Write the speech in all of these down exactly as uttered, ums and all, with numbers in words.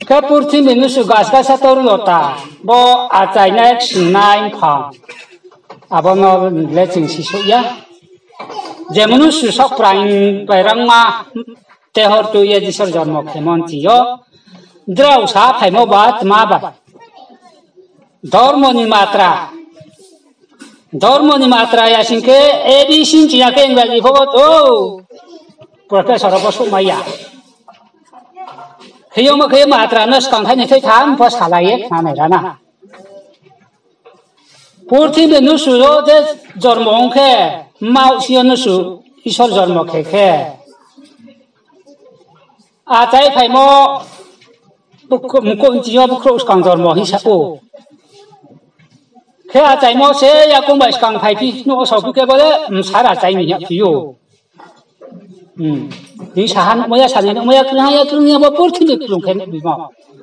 Khe purthimbi mnusu gas gasa toru lota, bo achainai ksingnai mphang. Abo no le ching sisouh ya. Je mnusu saohprang pairangma tehor tui ye Isor jormo khemo nching yo. Drao sa phaimo ba tma ba. Dormo ni matra. Dormo ni matra ya sing khe A B C nching ya khe Engraji pho to. Professor pho souhmai ya. Kheyongmo khe matra no skang thai ni thai tham pho salai ye khna nai rana. Purthimbi mnusu yo je jormo ong khe, mma si yo mnusu Isor jormo khe khe. Achai phaimo, mkoh nching yo bukhrouh skang jormo hing sa ou. Khe achaimo se yakong bai skang phaiphi, nouh wo saophi khe bo le, msar achai ni hing ya phi ou. Hing saha nuhmai ya, sani nuhmai ya, krungha ya, krungha ya, bo purthimbi krung khe nuhbimo.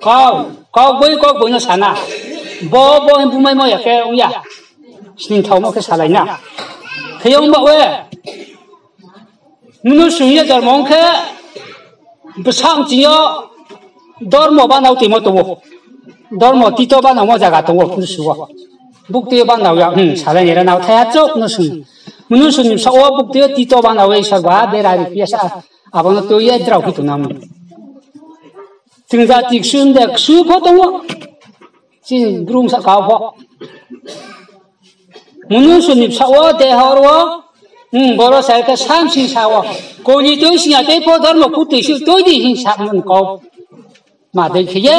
Kau, kau boi, kau boi no sana. Bo, bo hing bumaimo ya khe ong ya. Sning thaomo khe salai na. Khe ong ba we. Mnusu ye jormo ong khe, bsa nching yo dormo banao tuimo tong ou. Dormo tito banaomo zaga tong ou mnusu wo. Buktui yo banao ya, hmm, salai ni ra nao thaiha chouh mnusu. Mnusu ni bsaoh wo buktui yo tito banao ye Isor ba bera ri phi ya sa, abo no tui ye drao phi tongnang. Ching jati ksu de ksu pho tong ou. Chini brung sahka wo pho. Mnusu ni bsaoh wo, dehor wo, hmm, boro sa khe samsi sa wo. Koni tui sing ya tei pho dormo kutui si tui di hing sa mung kau. Ma dei khe ye,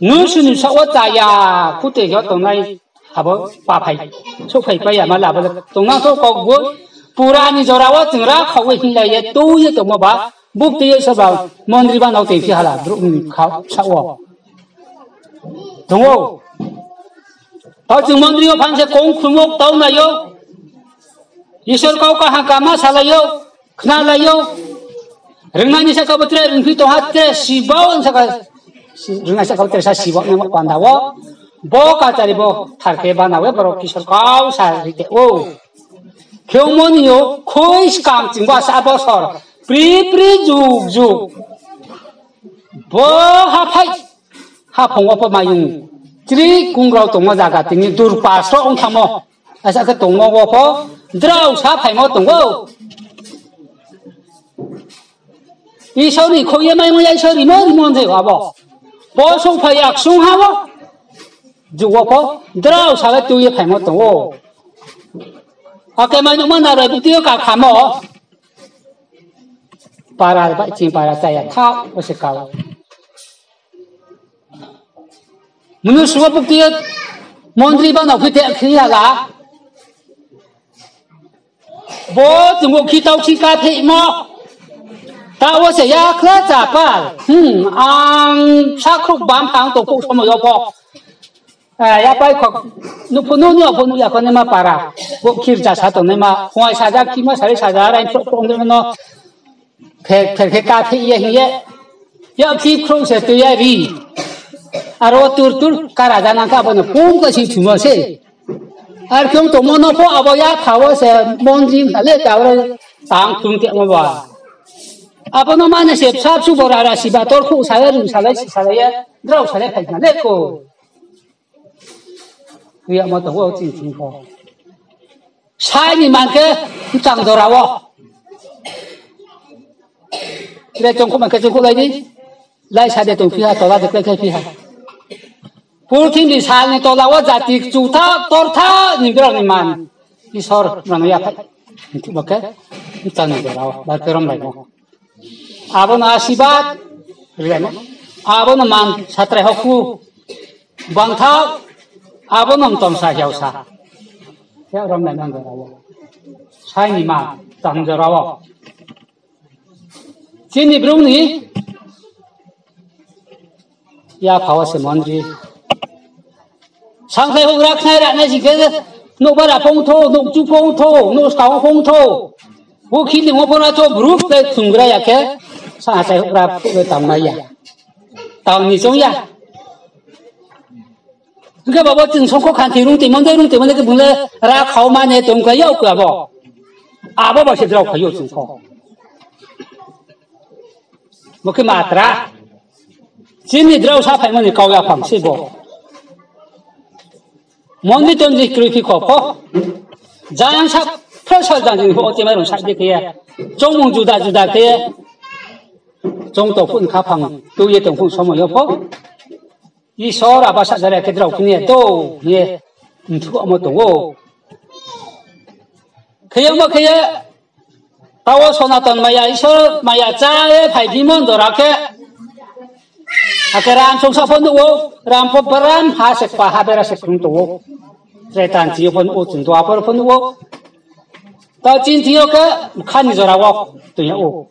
mnusu ni bsaoh wo chaya kutui yo tongnai, abo paphai, souhphai pai ya ma le abo le tongnang thou kau bo, pura ni jora wo ching ra khao ye hinglai ye, tui ye tongmo ba, buktui ye soba, mondri banao tei phi hala, brouh ni khao sa wo. Tong ou. Tao ching mondri yo phan se kong khrumo tau nai ou. Isor kau kaham kaham ma salai ou, khnalai ou. Ringnai ni saka bo tre ringphi tong ha tre sibao saka, ringnai saka bo tre sa sibao nai ma panda wo. Bo kachari bo thar khe bana we borok Isor kau sa ri te ou. Khe ongmo ni yo khoi skang ching bo sa bosor. Pri pri juk juk. Bo haphai, haphung wo pho mayung chri kung rao tongmo zaga tini durpa sro ong thangmo. Asa khe tongmo wo pho drao sa phaimo tong ou. Isor ni khoi ye maimo ya Isor rimo rimo hing abo. Bo souhphai ya ksung ha wo. Juk wo pho drao sa le tui ye phaimo tong ou. Ake mai nuhmo naroi buktui yo kakhamo. Para bai ching para chaya tha, o se kau. Mnusu wo buktui yo mondri banao phi te khe ya la. Bo chungbo khi tau khi kaphehmo. Taoh wo se yakhla chapal. Hmm, ang sakhrouh bam phang tong phuh somoi yo pho. Ah, yapai khok, nuh pho nuh, nuh pho nuh ya kho naima para. Bo khir jasa tongnaima. Phuai saja khima sari saja rai phrok phrok ongnaima no. Pher, pher khe kapheh ye hing ye. Yak khi khrouh se tui ya ri. Aro tur tur kara jana khe abo no pum ka sing thumo se. Ar khe ong tongmo no pho abo yapha wo se mondri mtha le ka ro tang thung te mo ba. Abo no mane se bsa bsu bo rara siba tor khu sa le ru sa le si sa le ye. Drao sa le phai na le ko. Ri ya mo tong ou ching ching pho. Sai ni man khe mchang jora wo. Tre chongkhuh man khe chongkhuh lai di. Lai sa de tong phi ha, tola de khlai khai phi ha. Purthimbi sal ni tola wo jati kchutha, tortha ni brao ni man. Isor rano yaphai. Bo khe mchang ni jora wo. Bar khe romlaimo. Abo no asirbad rilaimo. Abo no man satrai hokhu bangtha, abo no mtom sa hiao sa. Hiao rom nai nang jora wo. Sai ni ma tang jora wo. Chini brouh ni yapha wo se mondri. Sangthai houhgra khnai ra nai si khe, nouh bara phong thou, nouh chu phong thou, nouh skang phong thou. Bo khili mo phona thou, bru khe thunggra ya khe, sangthai houhgra phuh le tang mai ya. Tang ni chong ya. Hingkhe babo chwng songkho khanti rung twi mande, rung twi mande khe bung le ra khao mane tong kha yag kha bo. Abo bai se drao kha yo chwng kho. Bo khe matra. Chini drao saphaimo ni kau yaphang se bo. Mondi tonji kroi phi kho pho. Jang sa phra sal jang jini pho ote mairung sa de khe ye. Choungmung juda juda khe ye. Choung tong phuh ni khaphang tui ye tong phuh somoi yo pho. Isor aba sahjare khe drao phini ye to ye mthu amo tong ou. Khe ye mo khe ye, tao Sonaton maya, Isor maya chá ye phai di mon jora khe, akhe ram songsa pho nuh ou, ram pho bram ha se kpa ha bera se krung tong ou. Tretan thing yo pho nuh ou, chung Dwapar pho nuh ou. Tao chini thing yo khe kha ni jora wo toing yag ou.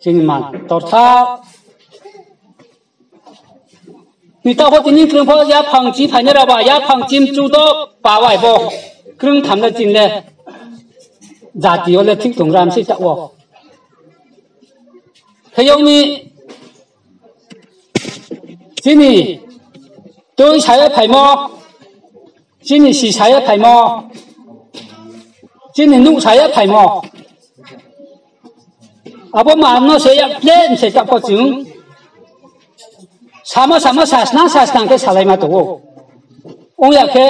Chini man tortha. Ni tao pho tini krung pho yaphang chi phainai rao ba, yaphang chi mchu do pa wai bo. Krung tham le chini le. Jati yo le thik tong ram se tao wo. Khe yong ni chini tui sa ye phaimo, chini si sa ye phaimo, chini nuh sa ye phaimo. Abo ma no se ya plain se ta pho chung. Samo samo sasnang sasnang khe salaima tong ou. Ong ya khe,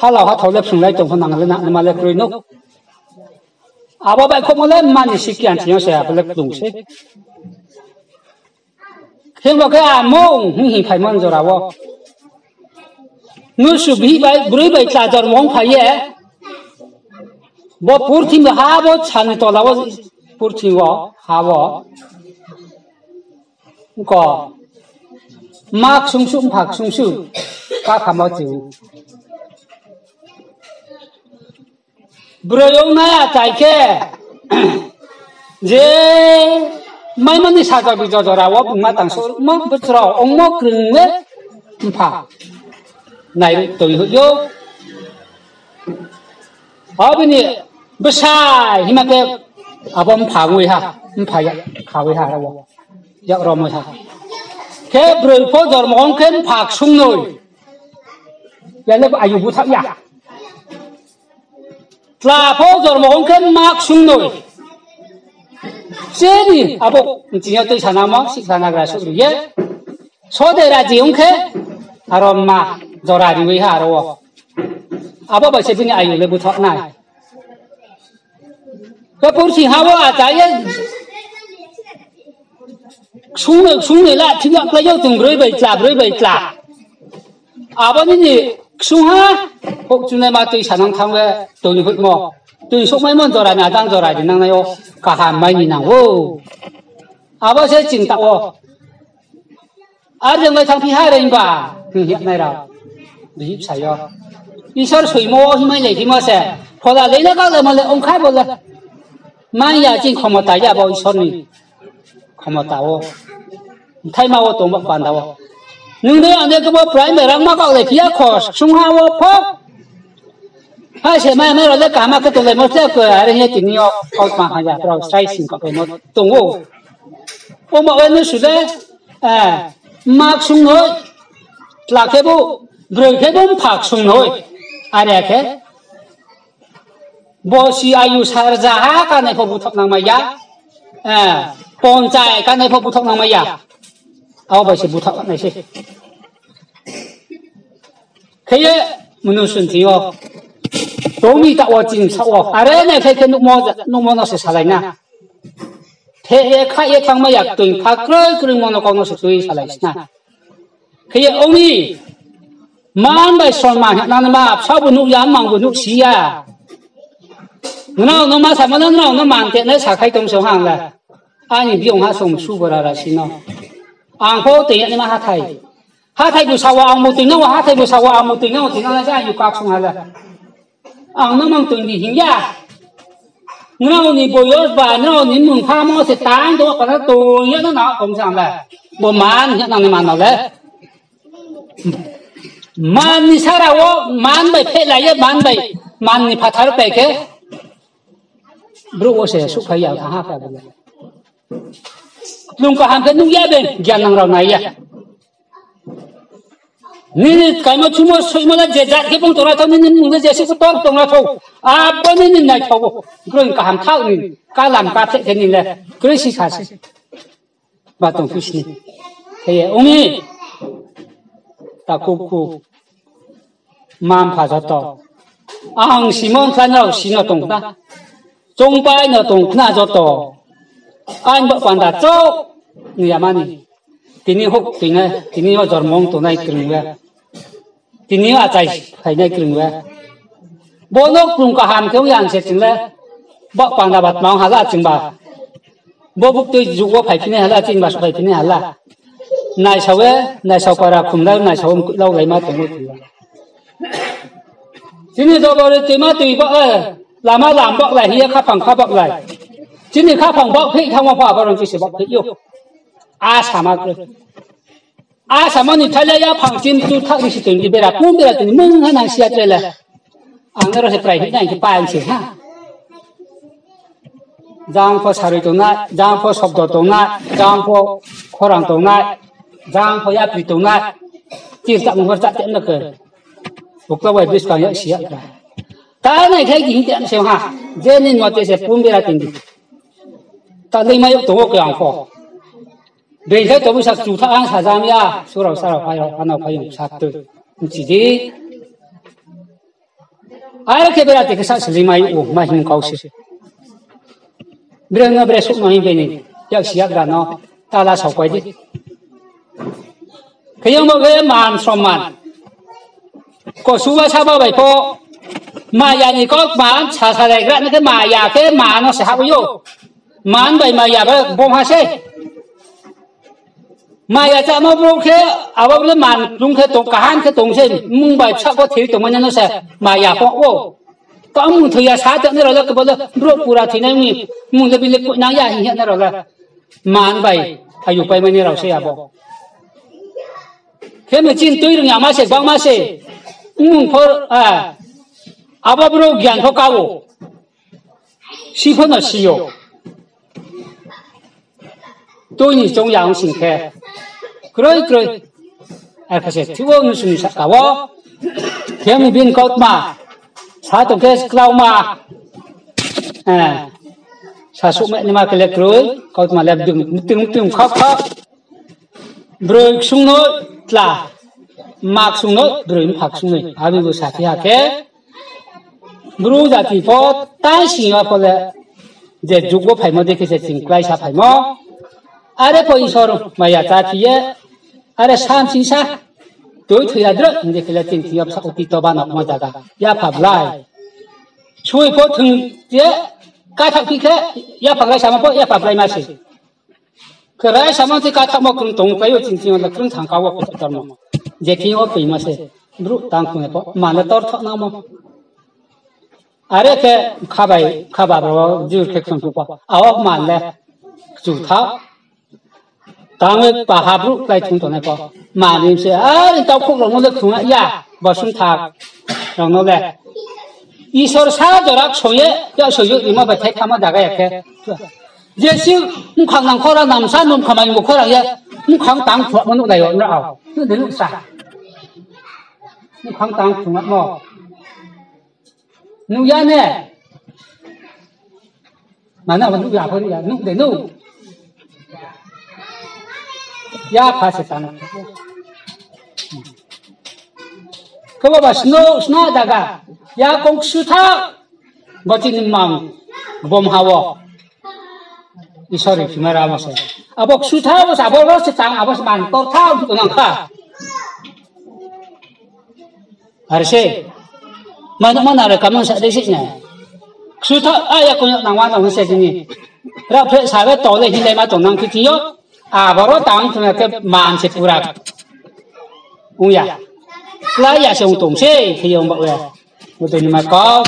halao hathao le phrunglai tong pho nang le na nma le kroi no. Abo bai khomo le mani sikian thing yo se abo le klung se. Khe bo khe amung hing hing phaimo ni jora wo. Nusu bihih bai, broi bai chla jormo ong phai ye. Bo purthimbi ha bo sal ni tola wo, purthimbi wo, ha wo. Ko. Ma ksungsu, mpha ksungsu. Kakhamo chu. Broi ongnai achai khe, je maimo ni sajor bijor jora wo bungma tangso mo bchro ongmo krung le mpha nai toi hoih ou. Abini bsai hima khe abo mpha ongwi ha, mpha ya khawi ha aro wo. Yak romoi ha. Khe broi pho jormo ong khe mpha ksungnoi. Ya le ayu búthaoh ya. Tla pho jormo ong khe ma ksungnoi. Chini abo nching yo tuisanamo, sihsa nagra suh ri ye. Sode raji ong khe, aro ma jora riwi ha aro wo. Abo bai se bini ayu le búthaoh nai. Khe purthimbi ha wo achai ye, ksungnoi, ksungnoi la, thik ya klái yo chung broi bai tla, broi bai tla. Abo nini ksungha, houh chunai ma tuisanang thanng ye, tui hoihmo, tui souhmaimo jora ni adang jora rinangnai yo, kaham mai ni nang ou. Abo se ching taoh wo. Ar jeng bai thanngphi ha reing ba, hing hing nai rao. Bihih bsa yo. Isor soimo wo himai lai phimo se. Phola leina kaoh le mo le ongkha bo le. Mai ya ching khomota ya bo Isor ni khomota wo. Bthaima wo tong ba panda wo. Nung de ang de khe bo primary rangma kaoh le phi ya kho, sungha wo pho. Ha se mai mai rao le kaham khe tonglaimo se ko are he tini yo kautma ha ya rao srai sing kaohlaimo tong ou. Omo we nusu le, eh, ma ksungnoi, tla khe bo, broi khe bo mpha ksungnoi. Are khe, bosi ayu sarjaha kanai pho búthaoh nangmai ya, eh, ponchai kanai pho búthaoh nangmai ya. Abo bai se búthaoh nai se. Khe ye, mnusu thing yo. Tongmi taoh wo ching saoh wo. Are nai khe khe nuhmo, nuhmo no se salai na. Theh ye khaih ye thanngmai ya ktoi pha kroi kroi mo no kau no se tui salai sna. Khe ye ong mi, man bai sonman hing nang ma, bsa bu nuh ya, mang bu nuh si ya. Nrao no ma samo no, nrao no man te nai sakhai tong se hang la. Aini biong ha song su bora ra si no. Ang pho toi ya nai ma hathai. Hathai bu sa wo ang bu toi nang wo, hathai bu sa wo ang bu toi nang wo, toi nang la sa ang yu kak song ha la. Ang no mang toi di hing ya. Nrao ni boyos ba, nrao ni mung pha mo se tang do, kana toi ya no na kong sa ang la. Bo man ya nang ni man no le. Man ni sara wo, man bai phehlai ye, man bai, man ni phathar pai khe. Brouh wo se suhphai ya, ha ha kha bo le. Lung kaham khe nuh ya beng, gyan nang rao nai ya. Nini kaimo chumo soimo le je jat khe bung tongra thou, nini mung le je si kotor tongra thou. Abo nini naithao ou. Kroi kaham thaoh ni, kalam katheh khe ni le. Kroi si sa se. Ba tong phi sini. Khe ye ong mi. Takhu khu. Mma mpha joto. Ang simo ongkha nrao sino tong khna. Chongpai no tong khna joto. Ang bo panda chouh ni yamani. Tini houh tini, tini yo jormo ong tongnai krung we. Tini yo achai phainai krung we. Bo no krung kaham khe ong yang se ching le. Bo panda ba tma ong hala ching ba. Bo buktui jug wo phaiphinai hala, chini ba so phaiphinai hala. Naisao we, naisao para khumlai, naisao mkoih lau laima tong ou tong ou. Chini jogor ri tuima tui ba, eh, lama lam baohlai hing ye khaphang kha baohlai. Chini khaphang baohpheih thanngmo pho abo rong chisi baohpheih ou. A sama kroi. A sama ni thailai yaphang chim chu thak ri si tong di bera, kum bera tini mung ha nang si ya tre le. Ang nrao se prai hing nai khe pai se ha. Jang pho sarui tongnai, jang pho sobdo tongnai, jang pho khorang tongnai, jang pho yapri tongnai. Chir chak mung pho chak tem na khe. Ukla bai buskang yak si yak kha. Ta nai khai di hing tem se ha. Je ni mote se pum bera tin di. Ta lei mai tong ou khe ang pho. Being khe tobu sak chu tha ang sajam ya. Surao sarao phai rao, anao phai yong sa tui. Nchi di. Are khe bera te khe sa sili mai ou, ma hing kau se. Bre no bre suh no hing bini. Yak si yak ra no. Tala sao pai di. Khe yong bo khe man sroman. Kosuba saba bai pho. Maya ni kau man, sa sa lai gra no khe maya khe man no se hah ou. Man bai maya ba bom ha se. Maya chamo brouh khe, abo le man krung khe tong, kaham khe tong se, mung bai bsa bo thir tongmai no se, maya pho ou. Ka mung thoi ya sa tong nai rao le, kebo le brouh pura thoinai ni, mung le bile koinang ya hing ya nai rao le. Man bai, ayu paimai nai rao se abo. Khe machine tui rung ya ma se, gbangma se. Mung pho, ah, abo brouh gyan pho ka ou. Si pho no si ou. Tui ni choung ya ong sing khe. Kroi kroi. Akhe se thiou nusu ni sahka wo. Khe mi bini kautma. Sa tong khe sklauma. Eh. Sa suh me ni ma khe le kroi. Kautma le bdung, bdung, bdung, khap, khap. Broi ksung no tla, ma ksung no, broi mpha ksung no. Abi bo sa phi ha khe, Bru jati pho, tai sing yo pho le, je jug wo phaimo dei khe se ching klái sa phaimo. Are pho Isor maya chá phi ye, are sam sing sa, tui thoi ya droi, hing dei khe le ching thing yo bsa uti to ba no mo jaga, yapha blai. Sui pho thung ye, kathak phi khe, yapha blai samo pho, yapha blai ma se. Khe raisa mantui kathamo krung tong khlai ou, ching ching yo le krung thang ka wo khe tormo. Je thing yo peimo se, brouh tang khung ye pho, ma le tor tho nangmo. Are khe khabai, khaba bro, jur khe khung pho. Awo ma le, kchu tha. Tang le paha brouh klái thung tongnai pho. Ma ni se, are tau khuk rao no le khung ya, bosung thak rao no le. Isor sa jora ksong ye, ya so yo rimo bai thai khamo jaga ya khe. Je si mkhang nang khora namsa num khamai bo khora ye, mkhang tang thuamo nuh nai yo nrao. Nuh de nuh sa. Mkhang tang thuamo. Nuh ya ne. Mana bo nuh ya pho nuh ya, nuh de nuh. Ya pha se tang. Khe bo ba sno, sna daga. Ya kong ksu tha. Bo chini mang. Bom ha wo. Isor ri phima ramo se. Abo ksu tha bo se, abo ro se tang, abo se man tor tha, abo nang kha. Are se. Mano mana re kamang sa de se ne. Ksu tha, a ya kong nang wa nang se chini. Ra phe sa be to le hin le ma to nang kiti yo. Abo ro tang thung ya khe man se pura. Ong ya. Klái ya se ong tong se, khe yong ba ya. Bo tui ni ma kau.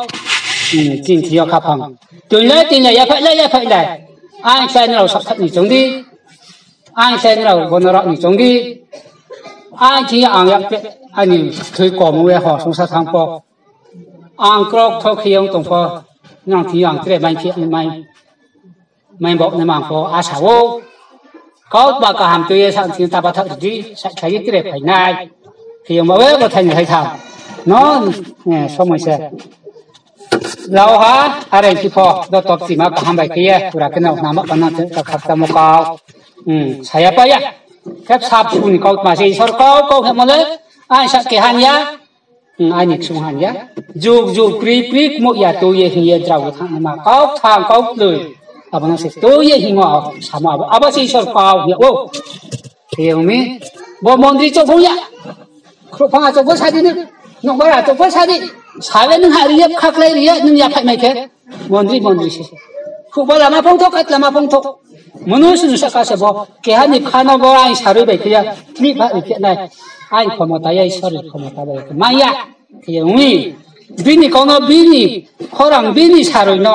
Hmm, ching thing yo khaphang. Tui lai, tui lai, ya phai lai, ya phai lai. Ang khlai nrao saohthaih ni choung di. Ang khlai nrao bo no rao ni choung di. Ang thing yo ang yak pe, ani thui kom ong ye ho songsa thang pho. Ang krok tho khe yong tong pho. Nang thing yo ang tre mai phi mai. Mai bo nai mang pho asa ou. Kautma kaham tui ye sa thing yo ta ba thak di, sa khlai ye tre phai nai. Khe yong ba we bo thai ni hai tham. No, eh, somoi se. Lau ha, are khe pho, joto kchima kaham bai khe ye, pura khe no nama pa na te ka khak tamo kau. Hmm, saya pa ya. Khe sap su ni kau tma se Isor kau, kau hemo le, aini sa khe han ya. Hmm, aini ksung han ya. Juk juk pri pri kmo ya to ye hing ye drao thang ma kau thang kau kloi. Abo no se to ye hing o samo abo, abo se Isor kau ya o. Khe yong mi, bo mondri chouh phung ya. Khrouhphang achouh pho sa di ni, nokbar achouh pho sa di. Sale nung ha ri ye, khaklai ri ye, nung ya phai mai khe. Mondri, mondri se. Khrouhba lama phung tho, khat lama phung tho. Mnusu ni saka se bo, keha ni pha no bo aini sarui bai khe ya, tmi pha ri khe nai. Aini khomota ya, Isor ni khomota bai khe. Ma ya, khe ya ong mi. Bini kau no, bini khorang, bini sarui no,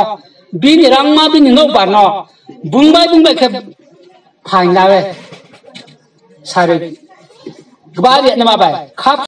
bini rangma, bini nokbar no. Bung bai, bung bai khe phaing la we. Sarui. Gba ri nama bai. Khap